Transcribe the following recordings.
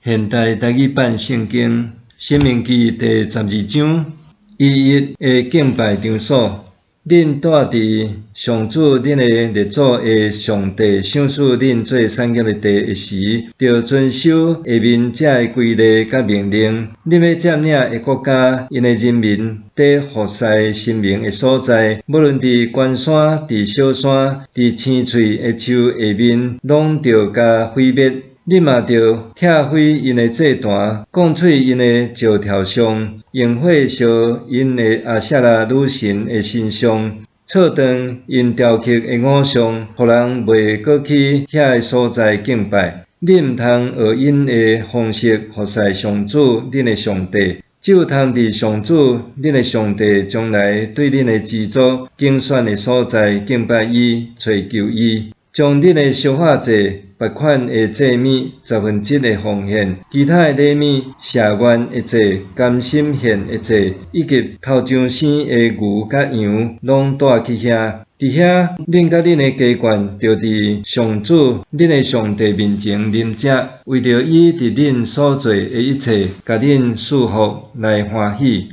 現代台語版聖經《申命記》第12章，唯一的敬拜場所。恁住佇上主恁的列祖的上帝賞賜恁做產業的地的時，著遵守下面這个規例佮命令。恁欲佔領的國家，𪜶的人民佇服侍神明的所在，無論佇懸山、佇小山、佇青翠的樹下面，攏著共毀滅。恁嘛著拆毀𪜶的祭壇，摃碎𪜶的石柱像，用火燒𪜶的阿舍拉女神的神像，挫斷𪜶雕刻的偶像，予人袂閣去遐个所在敬拜。恁毋通學𪜶的方式服侍上主恁的上帝，只有通佇上主恁的上帝將來對恁的支族揀選的所在敬拜伊，揣求伊。將恁的燒化祭、別款的祭物、十分之一的奉獻、其他的禮物、謝願的祭、甘心獻的祭，以及頭上生的牛佮羊，攏帶去遐。佇遐，恁佮恁的家眷，著佇上主恁的上帝面前啉食，為著伊佇恁所做的一切，共恁賜福來歡喜。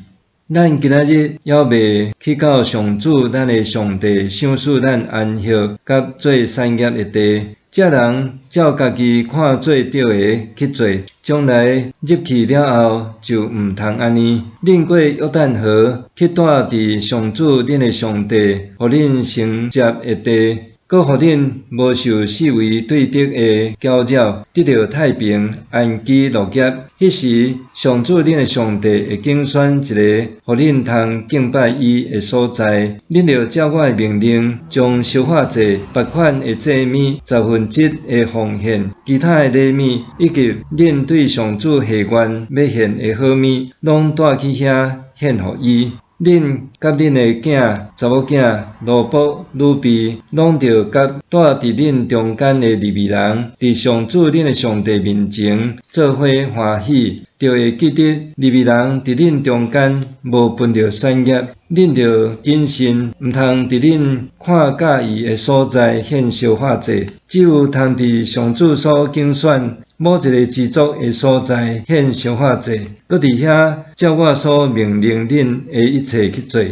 咱今仔日猶未去到上主咱的上帝賞賜咱安息佮做產業的地。這人照家己看做對的去做，將來入去了後就毋通按呢。恁過約旦河去住佇上主恁的上帝予恁承接的地，閣予恁無受四圍對敵的攪擾，得著太平，安居樂業。彼時，上主恁的上帝會揀選一个，予恁通敬拜伊的所在。恁著照我的命令，將燒化祭、別款的祭物、十分之一的奉獻、其他的禮物，以及恁對上主下願欲獻的好物，攏帶去遐獻予伊。恁佮恁的囝、查某囝、奴僕、女婢，攏著佮住佇恁中間的利未人，佇上主恁的上帝面前做伙歡喜，著會記得利未人佇恁中間無分著產業。恁著謹慎，毋通佇恁看佮意的所在獻燒化祭，只有通佇上主所揀選某一个支族的所在獻燒化祭，閣佇遐照我所命令恁的一切去做。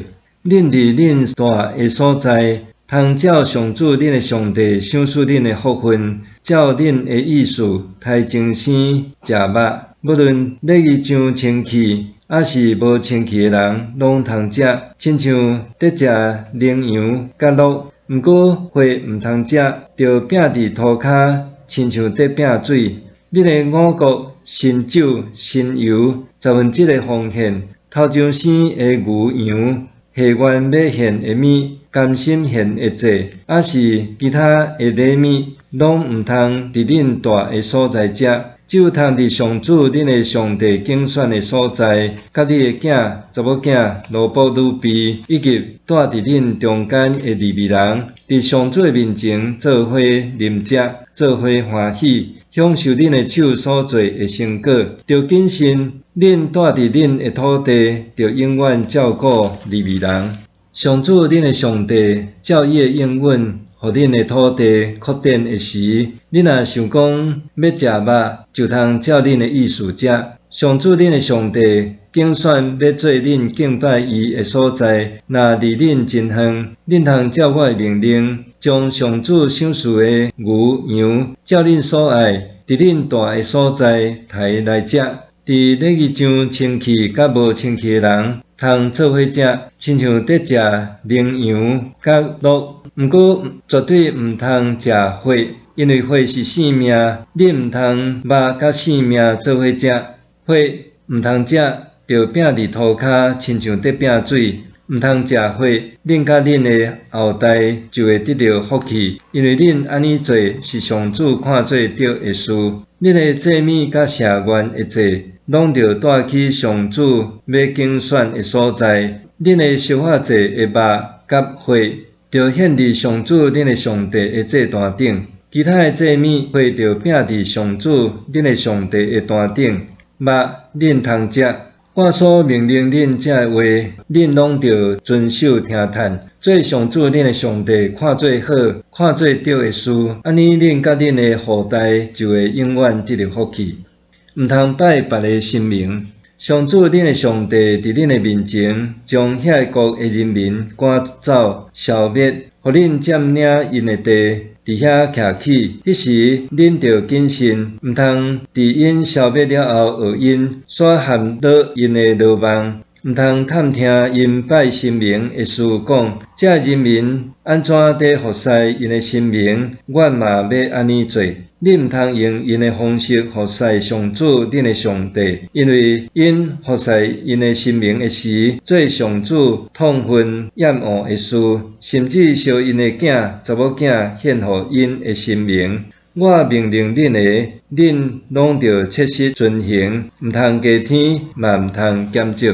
恁佇恁住的所在，通照上主恁的上帝賞賜恁的福分，照恁的意思刣前生食肉，無論禮儀上清氣，抑是無清氣的人，攏通食，親像佇食羚羊佮鹿。毋過血毋通食，著拚佇塗跤，親像佇拚水。恁的五穀、新酒、新油、十分之一的奉獻、頭前生的牛羊、下願欲獻的物、甘心獻的祭，抑是其他的禮物，攏毋通佇恁住的所在食，只有通佇上主恁的上帝揀選的所在，佮你的囝、查某囝、奴僕、女婢，以及住佇恁中間的利未人，佇上主的面前做伙啉食，做伙歡喜，享受恁的手所做的成果。著謹慎，恁住佇恁的土地，著永遠照顧利未人。上主恁的上帝照伊的應允，予恁的土地擴展的時，恁若想講欲食肉，就通照恁的意思食。上主恁的上帝揀選欲做恁敬拜伊的所在，若離恁真遠，恁通照我的命令，將上主賞賜的牛羊，照恁所愛，佇恁住的所在刣來食。佇禮儀上清氣佮無清氣的人，通做伙食，親像佇食羚羊佮鹿。毋過絕對毋通食血，因為血是性命，恁毋通肉佮性命做伙食。血毋通食，著拚佇塗跤，親像佇拚水。毋通食血，恁佮恁的後代就會得著福氣，因為恁按呢做是上主看做對的事。恁的祭物佮謝願的祭，攏著帶去上主欲揀選的所在。恁的燒化祭的肉佮血，著獻佇上主恁的上帝的祭壇頂。其他的祭物，血著拚佇上主恁的上帝的壇頂。肉恁通食。我所命令恁這个話，恁攏著遵守聽趁，做上主恁的上帝看做好、看做對的事。按呢，恁佮恁的後代就會永遠得著福氣。毋通拜別个神明。上主恁的上帝佇恁的面前，將遐个國的人民趕走、消滅，予恁佔領𪜶的地，佇遐徛起。彼時，恁著謹慎，毋通佇𪜶消滅了後學𪜶，煞陷落𪜶的羅網。毋通探聽𪜶拜神明的事，講：這人民按怎佇服侍𪜶的神明，阮嘛欲按呢做。恁毋通用𪜶的方式服侍上主恁的上帝，因為𪜶服侍𪜶的神明的時，做上主痛恨厭惡的事，甚至燒𪜶的囝、查某囝獻予𪜶的神明。我命令恁的，恁攏著切實遵行，毋通加添，嘛毋通減少。